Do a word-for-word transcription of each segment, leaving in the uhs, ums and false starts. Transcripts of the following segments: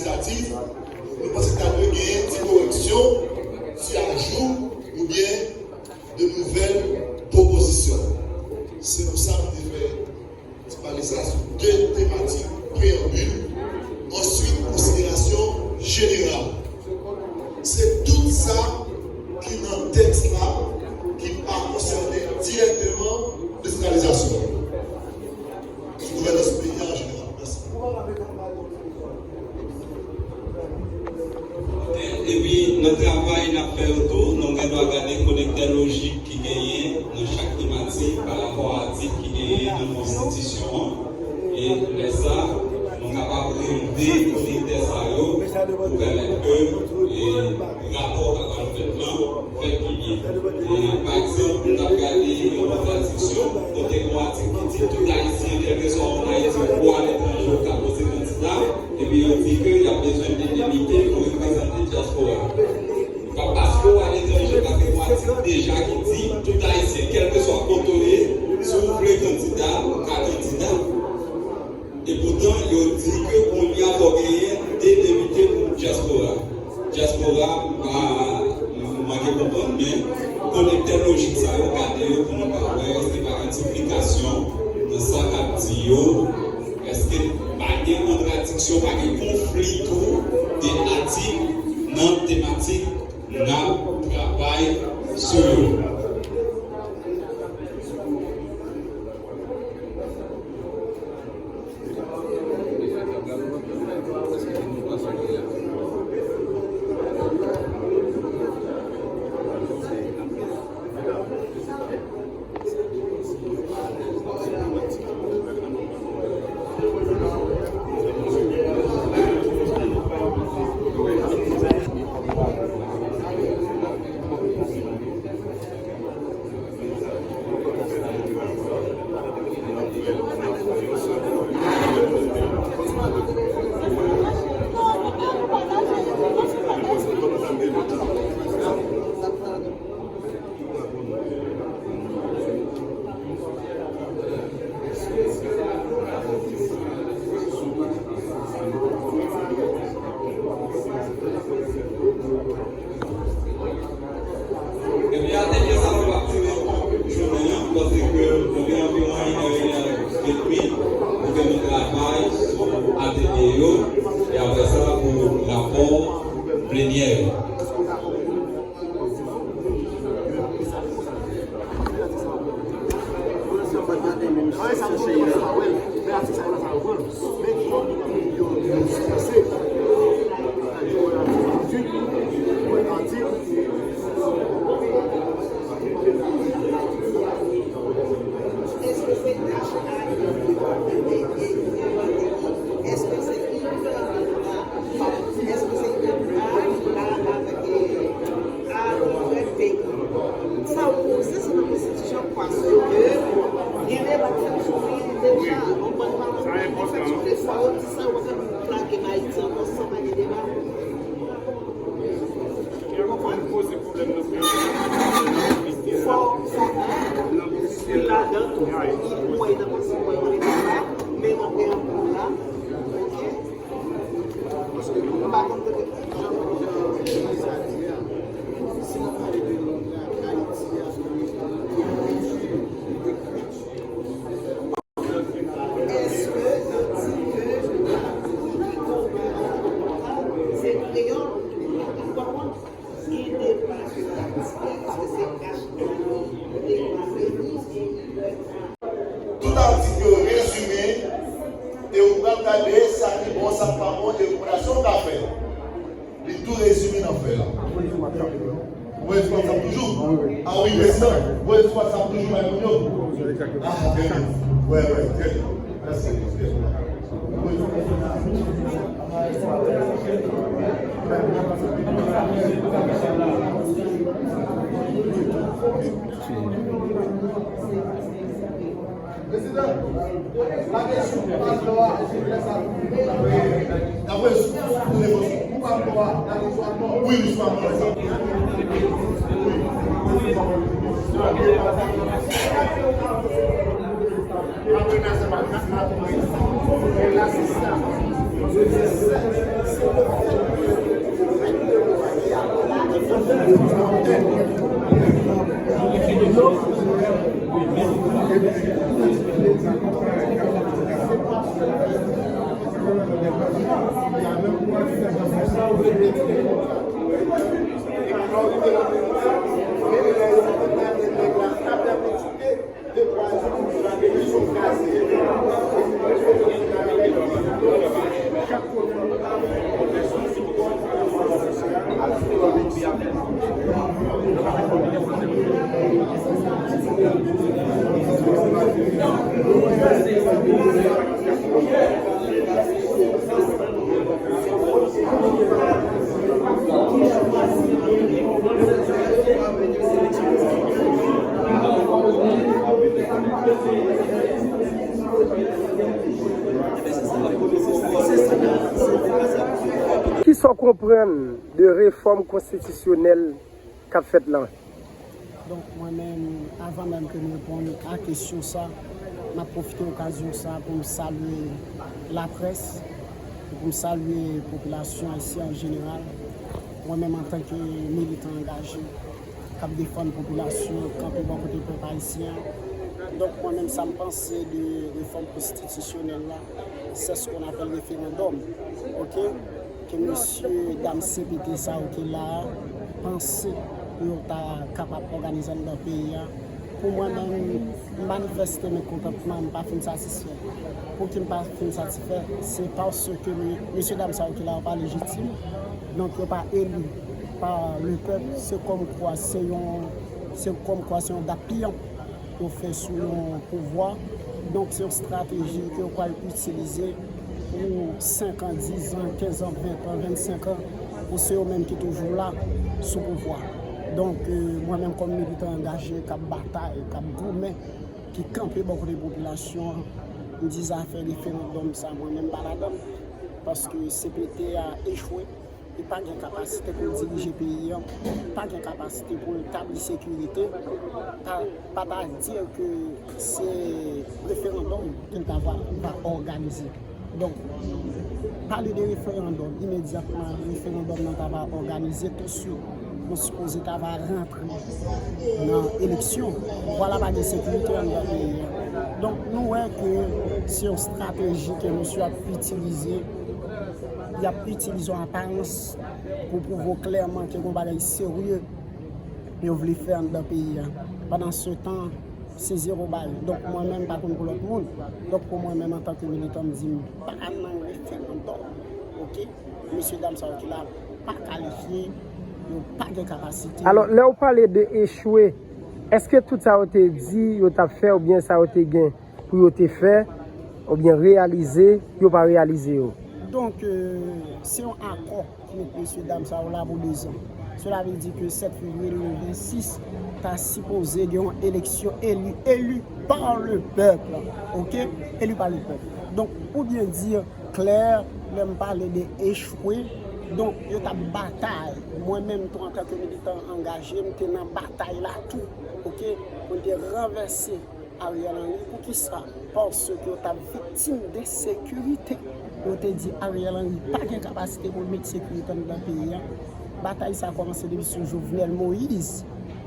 Lejislatif, nou panse ta dwe genyen ti koreksyon, ti ajou oubyen de nouvèl pwopozisyon. Se pou sa nou te fè ti pale sa sou de tematik, preyanbil, answit konsiderasyon jeneral. Se tout sa ki nan tèks la ki pa konsène dirèkteman desantralizasyon. Sou gouvènans peyi a an jeneral. Mèsi. Epi nan travay n ap fè yo tou, nou gen dwa gade konektè lojik ki genyen nan chak tematik pa rapò a atik ki genyen nan konstitisyon an. E lè sa, nou kapab relve konektè sa yo pou pèmèt ke, e, rapò k ap al fèt lan fèt pi byen. E, pa egzanp, nou t ap gade yon kontradiksyon kote gen yon atik ki di tout Ayisyen, kèlkeswa ou ann Ayiti ou aletranje, ou ka poze kandida, epi yo di ke y ap bezwen de depite pou reprezante dyaspora. Pa paske w aletranje, paske gen yon atik deja ki di tout Ayisyen, kèlkeswa kote w ye, si w vle kandida, ou ka kandida. Epoutan, yo di ke kounye a fò genyen de depite pou dyaspora. Dyaspora, m pa, m manke konprann, men konektè lojik sa yo, gade yo pou nou ka wè èske pa gen diplikasyon nan sa k ap di yo, èske pa gen kontradiksyon, pa gen konfli tou de atik nan tematik n ap travay sou yo. Epi atelye sa yo ap dire jounen an, paske nou gen anviwon inè, inè edmi pou ke nou travay sou atelye yo, e apre sa pou rapò plenyè yo. Èske se H A ki pa tande? Èske se I P A ki pa tande? Èske se I P A ki pa avèk, eh, A, Y, P? Sa w poze, se nan konstitisyon, paske gen deba ki fèt sou li deja. Ou konprann pa? Ki fèt sou de fwa, yo di sa, yo pa ka plage Ayiti ankò san pa gen deba. Ou konprann? Fò sa, anpil ladan tou, ou wè nan konstitisyon, men nan preyanbil la, oke? Paske m pa konn kote jan, jan, jan sa di a. Si n ap pale de lang la, Ayiti a, Èske yo di ke se kreyòl? Gen deba sou atik, èske se H A ki deba, se ni. Tout atik yo rezime, e ou pral gade sa ki bon, sa k pa bon, e rekomandasyon ou ka fè. Li tou rezime nan fè a. Ou wè sou WhatsApp toujou? Ah wi, prezidan. Ou wè sou WhatsApp toujou, bay moun yo? Ah, trè byen. Wè, wè, trè byen. Mèsi, mèsi. Prezidan, lage sou pal nò a, silvouplè, sa. Apre, sou, sou, sou, sou pal nò a, lage sou al nò. Wi, wi, sou al nò. Wi. Apre, la, se pa, la, se pa, la, se pa, Kisa w konprann de refòm konstitisyonèl k ap fèt la? Donk, mwen menm, avan menm ke m reponn a kesyon sa, m ap pwofite okazyon sa pou m salye laprès, e pou m salye popilasyon ayisyèn an jeneral. Mwen menm, antanke militan angaje k ap defann popilasyon, kanpe bò kote pèp ayisyen an, donk, mwen menm, sa m panse de refòm konstitisyonèl la, c'est ce qu'on appelle référendum. Oke? Ke mesye dam C P T sa yo ki la a panse pou yo ta kapab òganize anndan peyi a. Pou mwen menm, m manifeste mekontantman, m pa fin satisfè. Pouki m pa fin satisfè? Se paske me-, mesye dam sa yo ki la yo pa lejitim, donk yo pa eli pa le pèp, se kòmkwa se yon, se kòmkwa se yon dat piyanp yo fè sou yon pouvwa. Donk, se yon estrateji ke yo pral itilize pou senk an, diz an, kenz an, ven an, vennsenk an, pou se yo menm ki toujou la sou pouvwa. Donk, euh, mwen menm kòm militan angaje k ap batay, k ap goumen, ki kanpe bò kote popilasyon an, m di zafè referandòm sa, mwen menm m pa ladan l. Paske C P T a echwe. Li pa gen kapasite pou l dirije peyi an, li pa gen kapasite pou l tabli sekirite, pa, pa ta di ke se referandòm ke l ta va, va òganize. Donk, pale de referandòm, imedyatman referandòm nan ta va òganize, touswit nou sipoze ta va rantre nan eleksyon. Vwala, pa gen sekirite anndan peyi an. Donk, nou wè ke se yon estrateji ke misye ap itilize. Y ap itilize yon aparans pou pwouve w klèman ke gon bagay serye yo vle fè anndan peyi a. Pandansetan, se zewo bagay. Donk, mwen menm, m pa konn pou lòt moun. Donk, pou mwen menm, antanke militan, m di m pa nan referandòm. Oke? Mesye dam sa yo ki la pa kalifye, yo pa gen kapasite. Alò, lè w pale de echwe, èske tout sa yo te di yo t ap fè oubyen sa yo te gen pou yo te fè oubyen reyalize, yo pa reyalize yo? Donk, euh, se yon akò ki met mesye dam sa yo la pou dezan. Sela vle di ke sèt fevriye de mil vennsis, ta sipoze gen yon eleksyon eli, élu par le peuple, oke? Élu par le peuple. Donk, pou byen di klè, lè m pale de echwe, donk, yo t ap batay. Mwen menm tou, antanke militan angaje, m te nan batay la tou, oke? Pou n te ranvèse Ariel Henry. Poukisa? Paske yo t ap viktim de ensekirite. Yo te di Ariel Henry pa gen kapasite pou l met sekirite anndan peyi a. Batay sa a kòmanse depi sou Jovenel Moïse,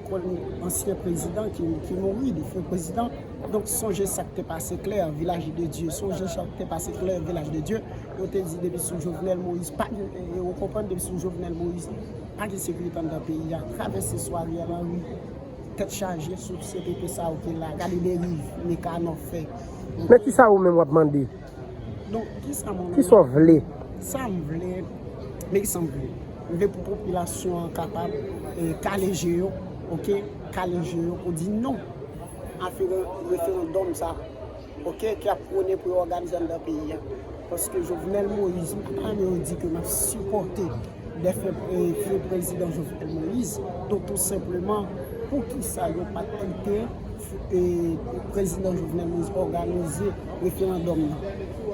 kon ansyen prezidan ki, ki mouri, defen prezidan. Donk, sonje sa k te pase Klè, Vilaj de Dye. Sonje sa k te pase Klè, Vilaj de Dye. Yo te di depi sou Jovenel Moïse, pa gen, e, e, ou konprann, depi sou Jovenel Moïse, pa gen sekirite anndan peyi a. Travèse sou Ariel Henry. Tèt chaje sou C P T sa yo ki la. Gade deriv Mekanò fè. Men kisa ou menm w ap mande? Donk, kisa mwen menm? Kisa w vle? Sa m vle, men kisa m vle? M vle pou popilasyon an kapab, eh, kale je yo, oke? Kale je yo pou di non a fere-, referandòm sa. Oke, ki ap pwone pou yo òganize anndan peyi a. Paske Jovenel Moïse, m pa ta renmen yo di ke m ap sipòte dèfen, eh, feu prezidan Jovenel Moïse. Donk, tou senpleman, poukisa yo pa t kite, eh, prezidan Jovenel Moïse òganize referandòm nan?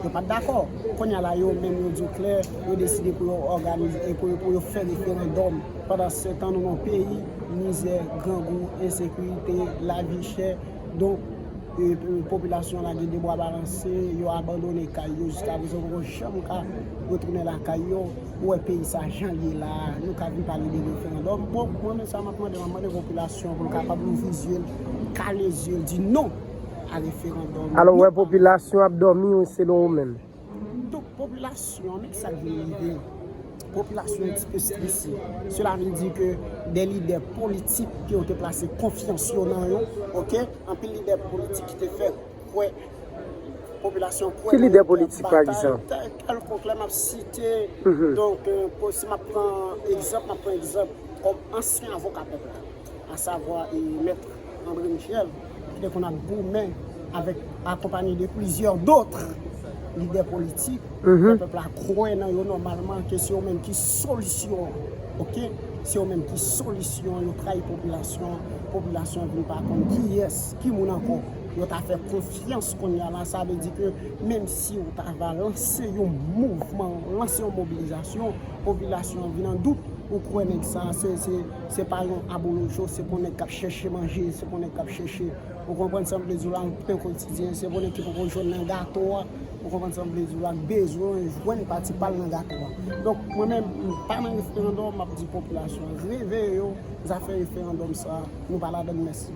Yo pa t dakò. Kounye a la, yo menm, yo di w klè, yo deside pou yo òganize, eh, pou, pou yo fè referandòm. Pandansetan, nou nan yon peyi mizè, grangou, ensekirite, lavi chè. Donk, E, e, popilasyon lage de bwa balanse, yo abandone kay yo, jiska prezan yo poko janm ka retounen lakay yo. Ou wè peyi sa jan l ye la, nou ka vin pale de referandòm. Bon, mwen menm sa m ap mande, m ap mande popilasyon pou l kapab louvri zye l, kale zye l, di non a referandòm. Alò, ou wè popilasyon ap dòmi, wi, selon ou menm? Donk, popilasyon, men sa k vin rive. Popilasyon yon ti pe strese. Sela vle di ke de lidè politik ke yo te plase konfyans yo nan yo, oke? Anpil lidè politik ki te fè kwè, popilasyon kwè nan yon batay kèlkonk. Lè m ap site, donk, euh, si m ap pran egzanp, m ap pran egzanp kòm ansyen avoka pèp la, asavwa, e, Mèt André Michel, ki te konn ap goumen avèk, akonpanye de plizyè dòt lidè politik, pèp la kwè nan yo nòmalman, ke se yo menm ki solisyon, oke? Se yo menm ki solisyon, yo trayi popilasyon, popilasyon vin pa konn kiyès, ki moun ankò yo ta fè konfyans kounye a la. Sa vle di ke menm si yo ta va lanse yon mouvman, lanse yon mobilizasyon, popilasyon an vin an dout, ou kwè nèg sa, se, se, se pa yon abolojo, se pou nèg k ap chèche manje, se pou nèg k ap chèche, ou konprann sa m vle di w la, yon pen kotidyen, se pou nèg ki poko jwenn nan gato a, ou konprann sa m vle di w la, k bezwen jwenn pati pa l nan gato a. Donk, mwen menm, m pa nan referandòm, m ap di popilasyon an, reveye yo, zafè referandòm sa, nou pa ladann, mèsi.